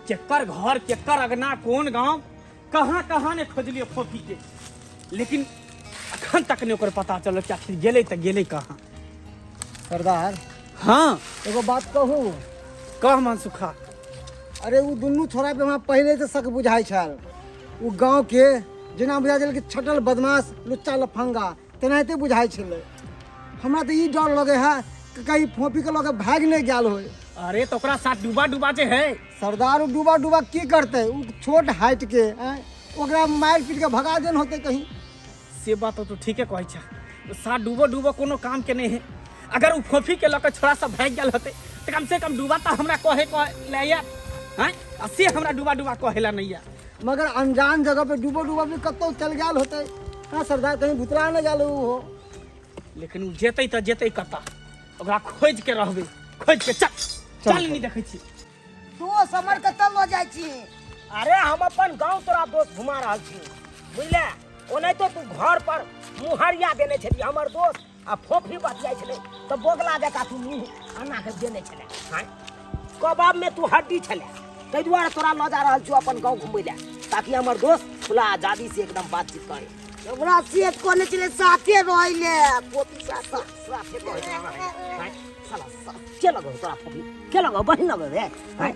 केकर घर, केकर अगना, कोन गांव, कहाँ कहाँ ने खोजलिए फोफी के, लेकिन अखन तक ने ओकर पता चलल कि आखिर गेलै तऽ गेलै कहाँ। सरदार। हाँ। एगो बात कहू? कह मनसुखा। अरे ओ दुनू छोड़ा पे हमरा पहले से शक बुझाइ छल। ओ गांव के जेना बुझाइ छल कि छटल बदमाश लुच्चा लफंगा तेनाहिते बुझाइ छलै। हमरा तऽ ई डर लगे है कि कहीं फोपी के लऽ के भागि नहि गेल होय। अरे तो ओकरा साथ डूबा डूबा जे है। सरदार ओ डूबा डूबा की करतै? ओ छोट हाइट के आँय, ओकरा मारि पीट के भगा देन होतै कहीं। से बात तो ठीके कहै छै, साथ डूबो डूबो कोनो काम के नहीं है। अगर ओ फोफी के लऽ के छोड़ा सब भागि गेल होतै तऽ कम से कम डूबा तऽ हमरा कहे कहे ले आयत, आँय? आ से हमरा डूबा डूबा कहे ला नहीं आयत। मगर अनजान जगह पे डूबो डूबा भी कतौ चल गेल होतै। हाँ सरदार, कहीं भुतला नहि गेल ओ हो। लेकिन ओ जेतै तऽ जेतै कतऽ? ओकरा खोजि के रहबै, खोजि के। चल चल, नहीं देखै छी। दोस्त हमर कतऽ लऽ जाइ छी? अरे हम अपन गांव तोरा दोस्त घुमा रहल छी, बुझले? ओनाहितो तू घर पर मुहरिया देने छली हमर दोस्त आ फोफी बतियाइ छलै तऽ बोगला जकाँ तू मुँह एना के देने छलै। आँय, कबाब में तू हड्डी छलै, ताहि दुआरे तोरा लऽ जा रहल छियौ अपन गाँव घुमै लए, ताकि हमर दोस्त खुला आजादी से एकदम बातचीत करे। हमरा सेठ कहने छलै साथे रहै ले फोफी साथे। साथे रहै ले, आँय, साला के लगौ तोरा फोफी? के लगौ? बहिन लगौ रे? आँय,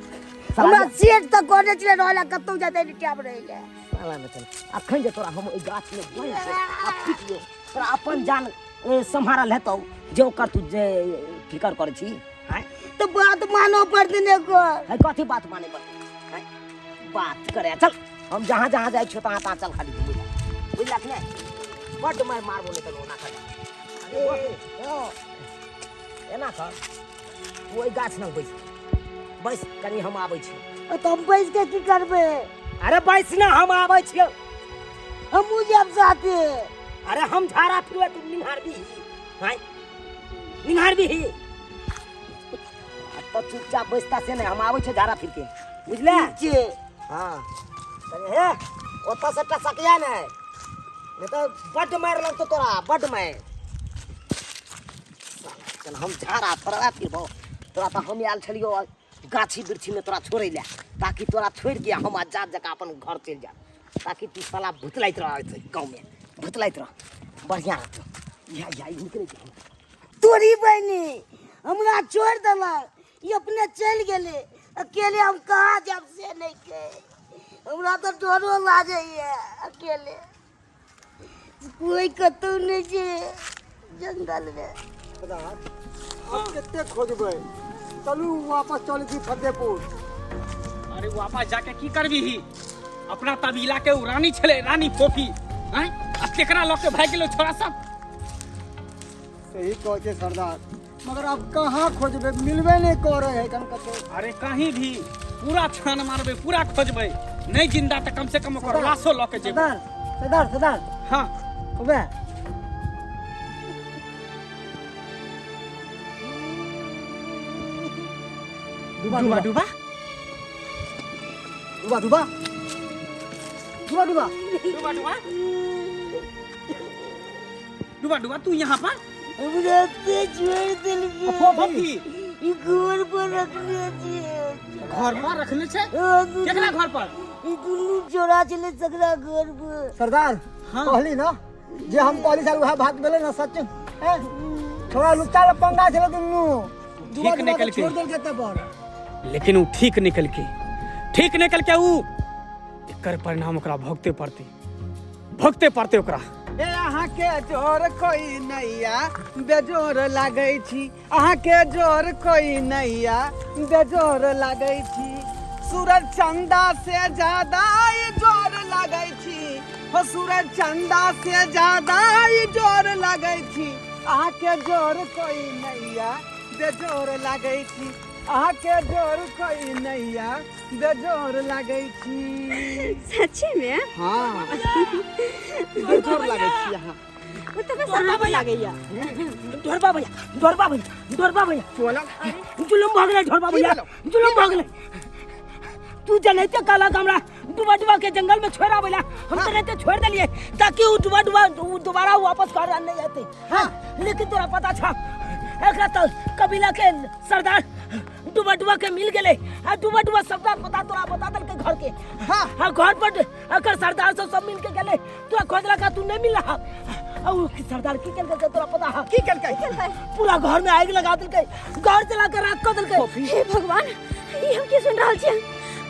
साला हमरा सेठ तऽ कहने छलै रहै ले, कतौ जाते नहीं टाइम रहै ले। साला ने चल, अखन जे तोरा हम ओहि गाछ में बान्हि के आ पीटियो, तोरा अपन जान सम्हारल हेतौ जे ओकर तू जे फिकर करै छी? आँय? तऽ बात मानो पड़तै ने ओकर। है, कथी बात माने पड़तै? आँय? बात करे चल, हम जहाँ जहाँ जाइ छियौ तहाँ तहाँ चल खाली घुमै लए, बुझलक ने? बड्ड मारि मारबो नहि तनु, ओना कर। एना कर, तू ओहि गाछ लग बैस, बैस कनी, हम आबै छी। तऽ हम बैस के की करबै? अरे बैस ने, हम आबै छियौ। हमहूँ जायब साथे। अरे हम झाड़ा फिरबै, तू निहारबी? आँय, निहारबी? तऽ चुपचाप बैसता से नहि, हम आबै छियौ झाड़ा फिर के, बुझले? ठीक छै। हाँ, कनी हे ओतऽ से टसकिया नहि, नहि तऽ बड्ड मारि लगतौ तोरा, बड्ड मारि। चल, हम झाड़ा थोड़ा फिरबौ तोरा। तऽ हम आयल छलियौ गाछी वृक्षीमे तोरा छोड़ै लए, ताकि तोरा छोड़ि के हम आजाद जकाँ अपन घर चलि जायब, ताकि तू साला भुतलाइत रह, गाँवमे भुतलाइत रह, बढ़िआँ रहतौ। इएह इएह ई निकलै छै। तोरी बहिनी हमरा छोड़ि देलक, ई अपने चलि गेलै अकेले। हम कहाँ जायब से नहि के, हमरा तऽ डरो लागैए अकेले, कोई कतौ नहि छै जंगलमे। सरदार, आब कते खोजबै? चलू वापस चलै छी फतेहपुर। अरे वापस जाके की करबी? अपना तबीला के उ रानी छलै, रानी फोफी, आँय? आ तेकरा लऽ के भागि गेलो छोड़ा सब। सही कहै छै सरदार, मगर आब कहाँ खोजबै? मिलबे नहि करै है कन कतौ। अरे कहीं भी पूरा छान मारबै, पूरा खोजबै, नहीं जिंदा तऽ कम से कम ओकर लाशो लऽ के जेबै। सरदार, सरदार, सरदार। हाँ। ओबे डूबा। डूबा डूबा। डूबा डूबा डूबा डूबा। डूबा डूबा डूबा डूबा, तू यहाँ पर? हमरा ते छोड़ि देलकै। फोफी। ई घर पर रखने छियै। घर पर रखने छै? हाँ, दुनू। केकरा घर पर? ई दुनू चोरा छलै सगरा घर पर। सरदार। हाँ। कहली ना जे हम कहली साल, वएह बात भेलै ना सच हैं? थोड़ा लुच्चा लपंगा छलै दुनू, डूबा ठीक डूबा के निकल के। छोड़ देलकै तब पर। लेकिन उ ठीक निकल के, ठीक निकल के उ, एकर परिणाम ओकरा भोगते पड़तै, भोगते पड़तै ओकरा। ए अहाँके जोर कोई नैया बेजोर लागै छी, अहाँके जोर कोई नैया बेजोर लागै छी, सूरज चंदा से ज्यादा ई जोर लागै छी, हो सूरज चंदा से ज्यादा ई जोर लागै छी, अहाँके जोर कोई नैया बेजोर लागै छी, अहाँके जोर कोई नैया बेजोर लागै छी। सच्ची में? हाँ, बेजोर लागै छी अहाँ। ओ तऽ बस अहाँके लागैया। ढोरबा भैया, ढोरबा भैया, ढोरबा भैया, जुलुम भऽ गेलै। ढोरबा भैया, जुलुम भऽ गेलै। तू जनैते कहलक हमरा डुबा डुबा के जंगल में छोड़ आबै ला, हम तो रहते छोड़ देलिए ताकि उ डुबा डुबा उ दोबारा वापस घर नहीं आते। हाँ, लेकिन तोरा पता छा, एकरा तो कबीला के सरदार डूबा डूबा के मिल गेलै आ डूबा डूबा सबटा पता तोरा बता देलकै घर के। हाँ। आ घर पर एकर सरदार सब सब मिल के गेलै, तोरा खोजलक आ तू नहीं मिल रहा। आ उ सरदार की केलकै से तोरा पता है? की केलकै? पूरा घर में आगि लगा देलकै, घर जला के राख कऽ देलकै। हे भगवान, ई हम की सुन रहल छियै?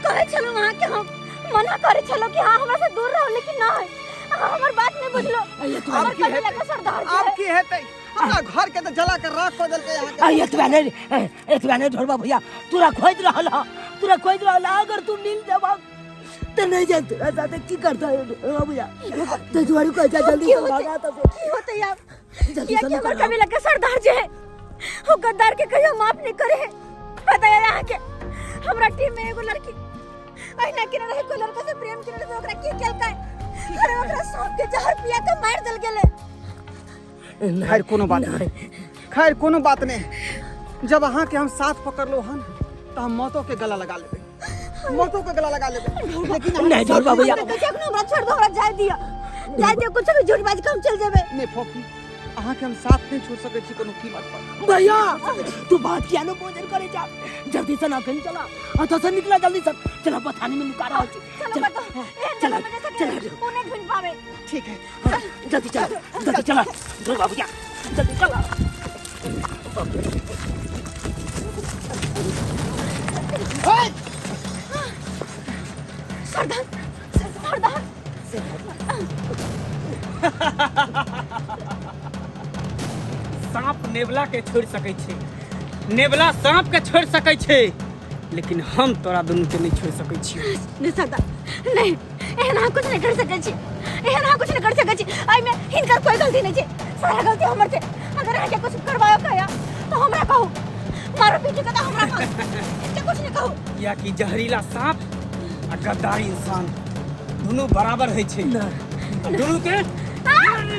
कहै छलहुँ अहाँके, हम मना करै छलहुँ कि अहाँ हमरा से दूर रहू, लेकिन नहि, अहाँ हमर बात नहि बुझलहुँ। हमर आब की कभी हेतै? लगा सरदार जी आब है। की हेतै? हमरा घर के तऽ जला के राख कऽ देलकै अहाँके। आ एतबा नहीं, एतबा नहीं ढोरबा भैया, तोरा खोज रहल ह, तोरा खोज रहल ह। अगर तू मिल जेबा तऽ नहीं जान तोरा साथे की करता है ढोरबा भैया। तो दुआरी को जा जल्दी की से होतै? भागा तो की होतै आब? जल्दी किया से कि हमर निकल। कभी लगा सरदार जे है वो गद्दार के कहियो माफ नहीं करे है। पता है अहाँके, हमरा टीम में एगो लड़की अहिना केने रहे, कोई लड़का से प्रेम केने रहे, ओकरा की केलकै? अरे ओकरा सांप के जहर पिया के मार देल गेलै। खैर कोनो बात नहीं, खैर कोनो बात नहीं। जब अहाँके हम साथ पकड़लो हन तऽ हम मौतो के गला लगा लेबै, मौतो के गला लगा लेबै, लेकिन अहाँ नहीं ढोरबा भैया। हमरा कहै छै, एखनो हमरा छोड़ दो, हमरा जाय दिअ, जाय दिअ, कुछ भी झूठ बाजि के हम चलि जेबै। नहीं फोफी, अहाँके हम साथ नहीं छोड़ सकै छी कोनो कीमत पर। भैया तू बात किया न भोजन करे जा, जल्दी से ना कहीं चला, अतः से निकला जल्दी से चला, बथानी में लुका रहा छी। चलो चला, बताओ, एहन चला, जगह में जैसे कि चला। ओ नहि ढूंढि पाबै। ठीक है, जल्दी चला, जल्दी चला ढोरबा भैया, जल्दी चला। सरदार, सरदार। सांप नेवला के छोड़ सकै छै, नेवला सांप के छोड़ सकै छै, लेकिन हम तोरा दुनू के नहीं छोड़ सकै छी। नहीं सरदार, नहीं, एहन अहाँ कुछ नहीं कर सकै छी, एहन अहाँ कुछ नहीं कर सकै छी। एहिमे हिनकर कोई गलती नहीं छै, सारा गलती हमर छै। अगर अहाँके कुछ करवाओ के तो हमरा कहू, मारो पीटू के तो हमरा कहू, हिनके कुछ नहीं कहू। कियाकि जहरीला सांप आ गद्दारी इंसान दुनू बराबर होइ छै, दुनू के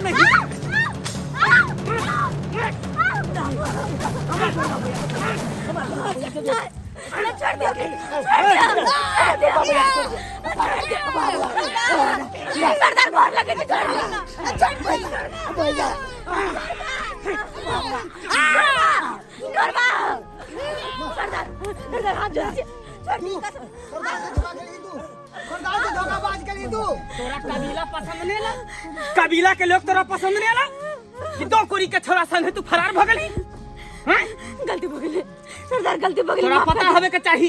नहीं, छोड़ दियो, छोड़ दियो, छोड़ दियो, छोड़ दियो। सरदार गोर लगे छै, छोड़ दियो, छोड़ दियो भैया। गरबा। सरदार, सरदार हाथ जोड़ै छी, छोड़ दियो। सरदार से धोखा केली तू, सरदार से धोखाबाज केली तू। तोरा कबीला पसंद नहीं आला? कबीला के लोग तोरा पसंद नहीं आला कि दो कोरी के छोरा संग तू फरार भ गेली? हैं? गलती भऽ गेलै सरदार, गलती भऽ गेलै। तोरा माफ पता कर होवे के चाही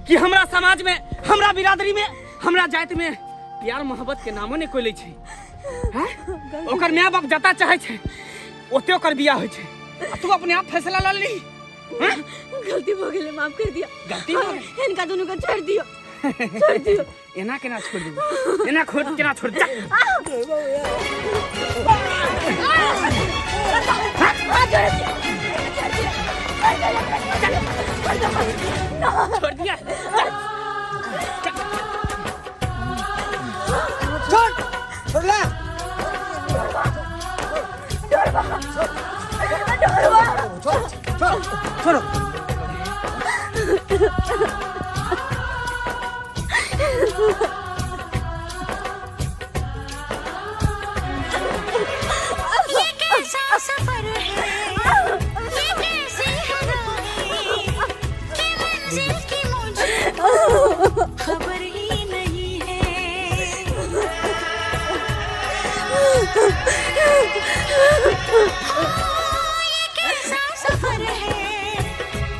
कि हमरा समाज में, हमरा बिरादरी में, हमरा जाति में प्यार मोहब्बत के नामो नहीं कोई लै छै। हैं? ओकर माय बाप जता चाहे छै ओते ओकर बियाह होइ छै, आ तू अपने आप फैसला ल ली। हैं? गलती भऽ गेलै, माफ कर दियो। गलती भऽ गेलै? हिनका दुनू के छोड़ दियो, छोड़ दियो। एना केना छोड़ देबै? एना खोड़ केना छोड़ जा? हाथ जोड़ै छी, छोड़ दियो, छोड़ दियो, छोड़ दियो। छोड़ दिया। छोड़, छोड़ ले। छोड़, छोड़, छोड़ो। ये कैसा सफर है, ये कैसी है राहें, कि मंजिल की मुझको खबर ही नहीं है। हाँ, ये कैसा सफर है,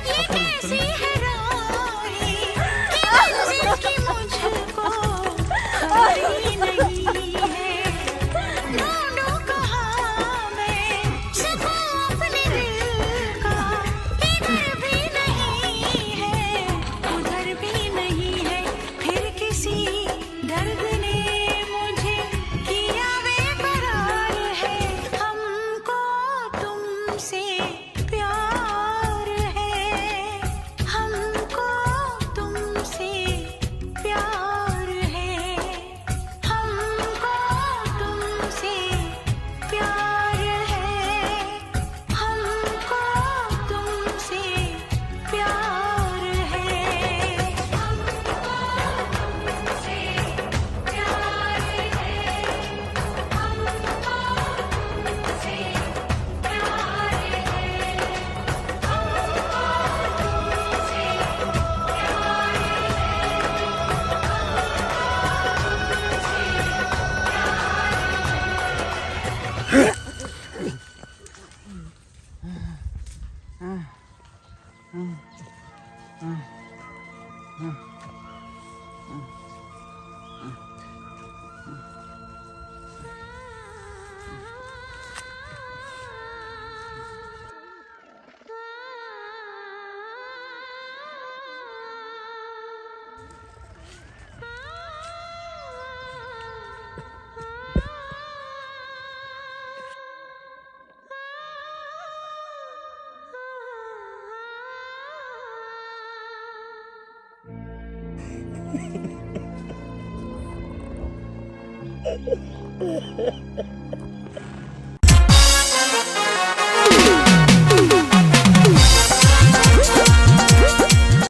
ये कैसी है राहें, कि मंजिल की मुझको